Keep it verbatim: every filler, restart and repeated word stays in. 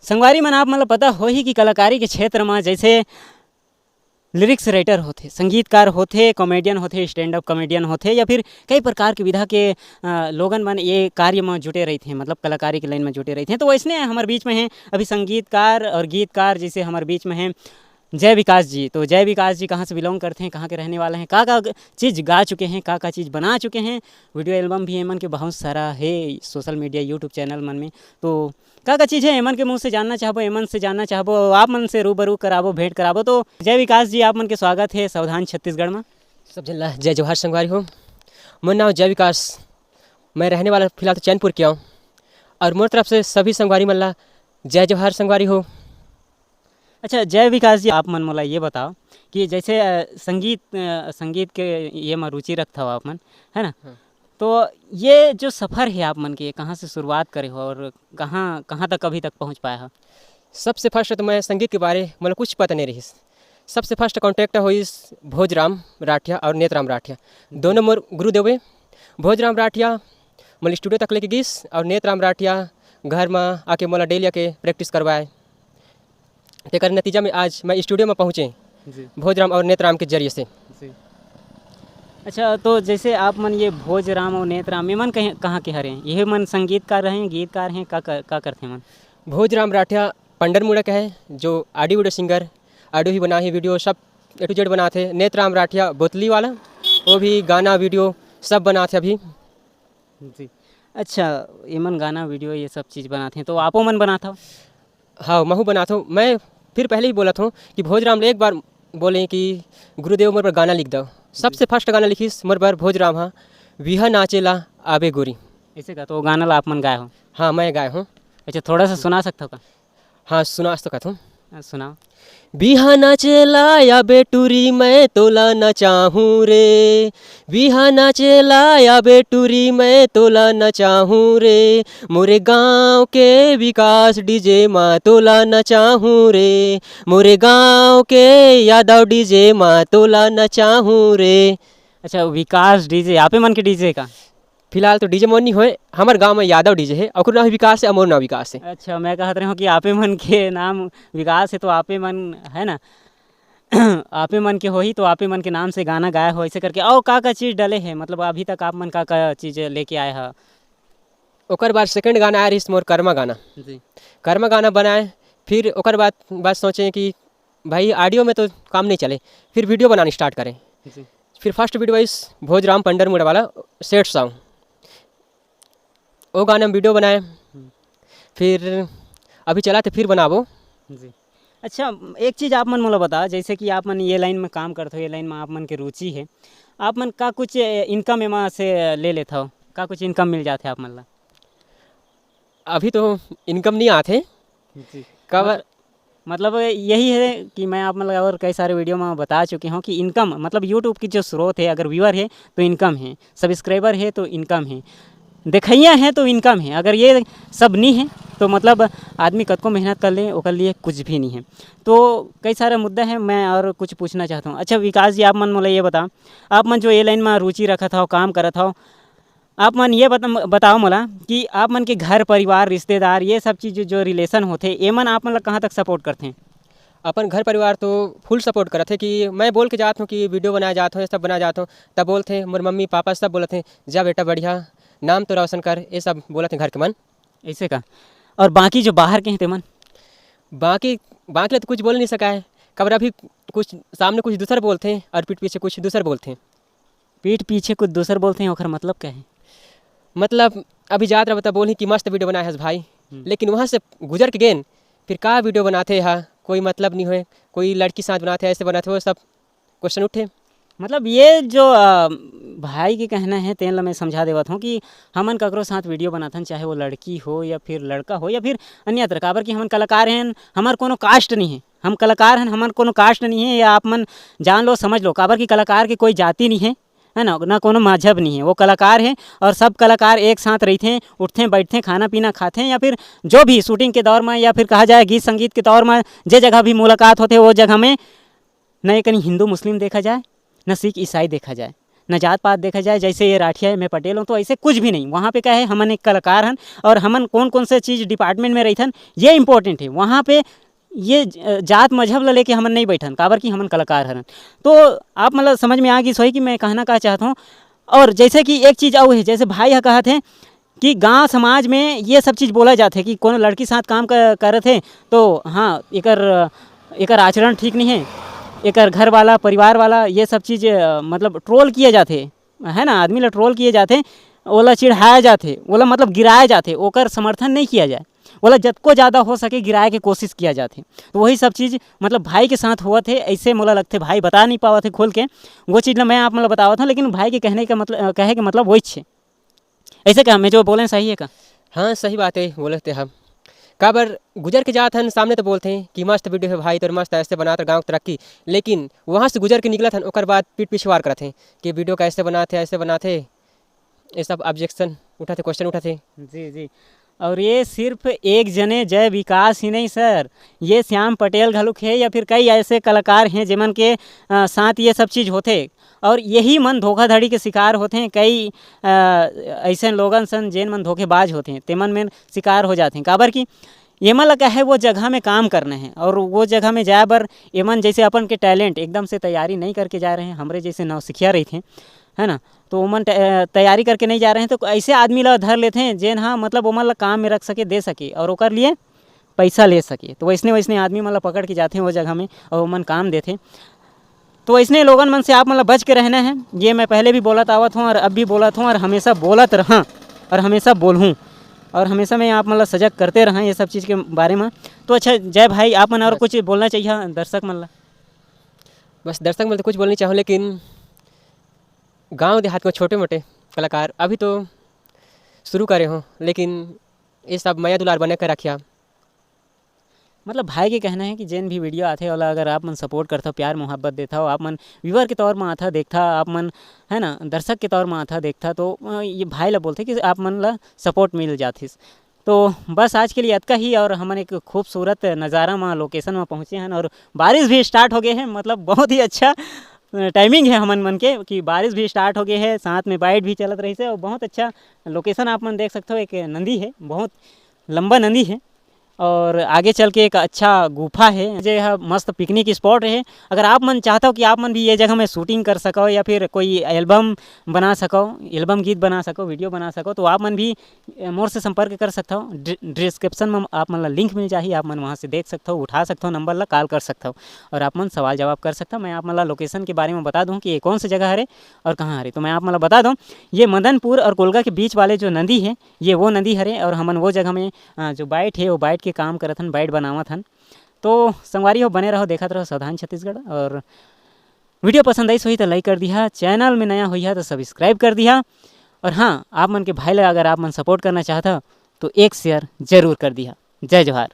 संगवारी मन, आप मन ल पता होही कि कलाकारी के क्षेत्र म जैसे लिरिक्स राइटर होथे, संगीतकार होथे, कॉमेडियन होथे, स्टैंड अप कॉमेडियन होथे, या फिर कई प्रकार के विधा के, अ, लोगन मन ये कार्य म जुटे रहिथे, मतलब कलाकारी के लाइन म जुटे रहिथे। तो वैसने हमर बीच में हे अभी संगीतकार और गीतकार, जैसे हमर बीच में हे जय विकास जी। तो जय विकास जी कहाँ से बिलोंग करथे, कहाँ के रहने वाले हैं, का का चीज़ गा चुके हैं, का का चीज़ बना चुके हैं, वीडियो एल्बम भी एमन के बहुत सारा है सोशल मीडिया, यूट्यूब चैनल मन में। तो का का चीज़ है, एमन के मुंह से जानना चाहबो, एमन से जानना चाहबो, आप मन से रूबरू कराबो, भेंट कराबो। तो जय विकास जी, आप मन के स्वागत है सावधान छत्तीसगढ़ में। सब झन ला जय जोहार संगवारी हो। मोर नाम जय विकास, मैं रहने वाला फिलहाल तो चैनपुर के हूँ, और मोर तरफ से सभी संगवारी मन ला जय जोहार संगवारी हो। अच्छा जय विकास जी, आप मन मोला ये बताओ कि जैसे, अ, संगीत, अ, संगीत के ये में रुचि रखता हो आप मन, है ना? हाँ। तो ये जो सफ़र है आप मन के, कहाँ से शुरुआत करे हो और कहाँ, कहाँ तक अभी तक पहुँच पाए हो? सबसे फर्स्ट तो मैं संगीत के बारे मतलब कुछ पता नहीं रहिस। सबसे फर्स्ट कॉन्टैक्ट होइस भोजराम राठिया और नेतराम राठिया, दोनों मोर गुरुदेव हे। भोजराम राठिया मोला स्टूडियो तक लेके गिस और नेतराम राठिया घर में आके मोला डेली आके प्रैक्टिस करवाए। तेकर नतीजा में आज मैं स्टूडियो में पहुँचे जी। भोजराम और नेतराम के जरिए से। जी। अच्छा, तो जैसे आप मन ये भोजराम और नेतराम, ये मन कहीं, कहाँ के हरे? ये मन संगीतकार रहे, गीतकार हैं, का कर, का करते मन? भोजराम राठिया पंडरमुड़ा का है, जो ऑडियो वीडियो सिंगर, ऑडियो भी बना है, वीडियो सब ए टू जेड बनाते। नेतराम राठिया बोतली वाला, वो भी गाना वीडियो सब बनाते अभी। जी। अच्छा, ये मन गाना वीडियो ये सब चीज़ बनाते हैं, तो आपो मन बनाता हो? हाँ, महू बनात हूँ। मैं फिर पहले ही बोलत हूँ कि भोजराम ले एक बार बोले कि गुरुदेव मोर बर गाना लिख दो। सबसे फर्स्ट गाना लिखिस मोर बर भोजराम हा, बिहा नाचे ला आबे गोरी। ऐसे का? तो वो गाना ला आप मन गाए हो? हाँ, मैं गाए हूँ। अच्छा, थोड़ा सा सुना सकता हो का? हाँ, सुना सकता हूँ। हाँ, सुनाओ। बिहा नाचे ला आबे टूरी, मैं तोला नचाहूँ रे। बिहा नाचे ला आबे टूरी, मैं तोला नचाहूँ रे। मोरे गांव के विकास डीजे मा तोला नचाहूँ रे। मोरे गांव के यादव डीजे मा तोला नचाहूँ रे। अच्छा, विकास डीजे, आपे मन के डीजे का? फिलहाल तो डीजे मोर नहीं होए, हमर गांव में यादव डीजे है, ओकर नाम विकास है, मोर नाम विकास है। अच्छा, मैं कहत रहे हूँ कि आपे मन के नाम विकास है, तो आपे मन, है ना? आपे मन के होही, तो आपे मन के नाम से गाना गाए हो, ऐसे करके। और का का चीज़ डले है, मतलब अभी तक आप मन का का चीज़ लेके आए हो? ओकर बाद सेकंड गाना आए रहिस मोर कर्मा गाना। जी। कर्मा गाना बनाए, फिर ओकर बाद, बाद सोचे कि भाई ऑडियो में तो काम नहीं चले, फिर वीडियो बनाना स्टार्ट करें। जी। फिर फर्स्ट वीडियो इस भोजराम पंडरमुड़ा वाला सैड सॉन्ग, वो गाना में वीडियो बनाए। हम्म। फिर अभी चला तो फिर बनाबो। जी। अच्छा, एक चीज़ आप मन मोला बता, जैसे कि आप मन ये लाइन में काम करते हो, ये लाइन में आप मन के रुचि है, आप मन का कुछ इनकम एमा से ले लेते हो, का कुछ इनकम मिल जाते आप मन ला? अभी तो इनकम नहीं आते। जी। काबर? मत-, मतलब यही है कि मैं आप मन ला और कई सारे वीडियो में बता चुके हूँ कि इनकम, मतलब यूट्यूब की जो स्रोत है, अगर व्यूअर है तो इनकम है, सब्सक्राइबर है तो इनकम है, देखइया है तो इनकम है। अगर ये सब नहीं है तो मतलब आदमी कतको मेहनत कर ले, ओकर लिए कुछ भी नहीं है। तो कई सारा मुद्दा है, मैं और कुछ पूछना चाहता हूँ। अच्छा विकास जी, आप मन मोला ये बता, आप मन जो ये लाइन में रुचि रखत हो, काम करत हो, आप मन ये बता-, बताओ मोला कि आप मन के घर परिवार, रिश्तेदार, ये सब चीज़ जो रिलेशन होथे, ये मन आप मन ला कहाँ तक सपोर्ट करथे? अपन घर परिवार तो फुल सपोर्ट करत हे कि मैं बोल के जात हूँ कि वीडियो बनाए जात हूँ, ये सब बनाए जात हूँ, तब बोलथे मोर मम्मी पापा सब बोलत हे, "जा बेटा बढ़िया, नाम तो रोशन कर", ये सब बोलत हे घर के मन। ऐसे का? और बाकी जो बाहर के हैं तेमन? बाकी, बाकी ला तो कुछ बोल नहीं सका है, काबर अभी कुछ सामने कुछ दूसर बोलथे और पीठ पीछे कुछ दूसर बोलथे। पीठ पीछे कुछ दूसर बोलथे, ओखर मतलब क्या है? मतलब अभी जात रहा बता बोलही कि मस्त वीडियो बनाए हस भाई, हम्म। लेकिन वहाँ से गुजर के गेन, फिर का वीडियो बनाथे हा, कोई मतलब नहीं होए, कोई लड़की साथ बनाथे, ऐसे बनाथे, वो सब क्वेश्चन उठे। मतलब ये जो, अ, भाई के कहना है, तेन ला मैं समझा देवत हूँ कि हमन ककरो साथ वीडियो बनाथन, चाहे वो लड़की हो या फिर लड़का हो या फिर अन्यत्र, काबर कि हमन कलाकार हैं, हमर कोनो कास्ट नहीं है, हम कलाकार हैं, हमर कोनो कास्ट नहीं है, या आप मन जान लो, समझ लो, काबर कि कलाकार के कोई जाति नहीं है, है ना, ना कोनो मजहब नहीं है, वो कलाकार है और सब कलाकार एक साथ रहिथे, उठथे, बैठथे, खाना पीना खाथे, या फिर जो भी शूटिंग के दौर में, या फिर कहा जाए गीत संगीत के दौर में, जे जगह भी मुलाकात होथे, वो जगह में न एकनी हिंदू मुस्लिम देखा जाए, न सिख ईसाई देखा जाए। न जात पात देखा जाए, जैसे ये राठिया है, मैं पटेल हूँ, तो ऐसे कुछ भी नहीं। वहाँ पे क्या है, हमन एक कलाकार हन और हमन कौन कौन से चीज़ डिपार्टमेंट में रहिथन, ये इंपॉर्टेंट है। वहाँ पे ये ज-, अ, जात मजहब ला लेके हमन नहीं बैठन, काबर कि हमन कलाकार हरन। तो आप मतलब समझ में आ गई सोई कि मैं कहना का चाहता हूँ। और जैसे कि एक चीज़ और है, जैसे भाई ह कहत हैं कि गांव समाज में ये सब चीज़ बोला जाथे कि कोनो लड़की साथ काम क-, करत हे, तो हाँ, एकर, एकर आचरण ठीक नहीं है, एकर घर वाला, परिवार वाला, ये सब चीज़, अ, मतलब ट्रोल किया जाथे, है ना, आदमी ला ट्रोल किया जाथे, ओला चिढ़ाया जाथे, ओला मतलब गिराया जाथे, ओकर समर्थन नहीं किया जाए, ओला जतको ज़्यादा हो सके गिराए के कोशिश किया जाथे। तो वही सब चीज़ मतलब भाई के साथ होवत हे, ऐसे मोला लगथे, भाई बता नहीं पावत हे खोल के, वो चीज़ ला मैं आप मतलब बतावत हूँ, लेकिन भाई के कहने का मतलब, अ, कहे के मतलब वही छे। ऐसे का मैं जो बोले सही है का? हाँ, सही बात है, बोले थे हम। काबर गुजर के जात हन, सामने तो बोलते हैं कि मस्त वीडियो है भाई, तोर मस्त ऐसे बनात गाँव की तरक्की, लेकिन वहाँ से गुजर के निकलत हन, ओकर बाद पीठ पीछे वार करत हैं कि वीडियो कैसे बनाते, ऐसे बनाते, ये सब ऑब्जेक्शन उठाते, क्वेश्चन उठाते। जी, जी। और ये सिर्फ एक जने जय विकास ही नहीं सर, ये श्याम पटेल घलुक है या फिर कई ऐसे कलाकार हैं जेमन के, अ, साथ ये सब चीज़ होथे। और यही मन धोखाधड़ी के शिकार होथे। कई, अ, ऐसे लोगन सन जेन मन धोखेबाज होथे, तेमन में शिकार हो जाथे। काबर कि एमन ला का है, वो जगह में काम करना है और वो जगह में जाए बर एमन जैसे अपन के टैलेंट एकदम से तैयारी नहीं करके जा रहे हैं, हमरे जैसे नौसिखिया रहिथे, है ना, तो ओमन तै-, तैयारी करके नहीं जा रहे हैं, तो ऐसे आदमी ला धर लेते हैं जेन हा मतलब ओमन ला काम में रख सके, दे सके और ओकर लिए पैसा ले सके। तो वैसने वैसने आदमी मन ला पकड़ के जाते हैं वो जगह में और ओमन काम देथे। तो ऐसने लोगन मन से आप मन ला बच के रहना है, ये मैं पहले भी बोलत आवत हूँ और अब भी बोलत हूँ और हमेशा बोलत रहा और हमेशा बोलहूँ और हमेशा मैं आप मन ला सजग करते रहा ये सब चीज़ के बारे में। तो अच्छा जय भाई, आप मन और बस। कुछ बोलना चाहिए दर्शक मन ला? बस दर्शक मन तो कुछ बोलना चाहूँ, लेकिन गांव देहात के छोटे मोटे कलाकार अभी तो शुरू करे हो, लेकिन ये सब मया दुलार बने के रखिया। मतलब भाई के कहना है कि जेन भी वीडियो आथे ओला अगर आप मन सपोर्ट करथव, प्यार मोहब्बत देथव, आप मन व्यूअर के तौर म आथा देखथा, आप मन, है ना, दर्शक के तौर म आथा देखथा, तो, अ, ये भाई ला बोलथे कि आप मन ला सपोर्ट मिल जाथिस। तो बस आज के लिए अतका ही और हमन एक खूबसूरत नज़ारा म, लोकेशन म पहुँचे हन और बारिश भी स्टार्ट हो गए हैं। मतलब बहुत ही अच्छा, अ, टाइमिंग है हमन मन के कि बारिश भी स्टार्ट हो गए है, साथ में बाइट भी चलत रहिस है और बहुत अच्छा लोकेशन आप मन देख सकथव। एक नदी है, बहुत लंबा नदी है और आगे चल के एक अच्छा गुफा है, जे ह मस्त पिकनिक स्पॉट है। अगर आप मन चाहता हो कि आप मन भी ये जगह में शूटिंग कर सको या फिर कोई एल्बम बना सको, एल्बम गीत बना सको, वीडियो बना सको, तो आप मन भी, अ, मोर से संपर्क कर सकता हो। डि-, डिस्क्रिप्शन में आप मन ला लिंक मिल जाही, आप मन वहाँ से देख सकता हो, उठा सकता हो, नंबर ला कॉल कर सकता हो और आप मन सवाल जवाब कर सकता हो। मैं आप मन ला लोकेशन के बारे में बता दूँ कि ये कौन सी जगह हरे और कहाँ हरे। तो मैं आप मन ला बता दूँ, ये मदनपुर और कोलगा के बीच वाले जो नदी है, ये वो नदी हरे और हमन वो जगह में, अ, जो बाइट है, वो बाइट के काम करत हन, बाइट बनावत हन। तो संगवारी हो, बने रहो, देखत रहो सावधान छत्तीसगढ़। और वीडियो पसंद आइस होही तो लाइक कर दिहा, चैनल में नया होइहा तो सब्सक्राइब कर दिहा। और हाँ, आप मन के भाई ला अगर आप मन सपोर्ट करना चाहत हो तो एक शेयर जरूर कर दिहा। जय जोहार।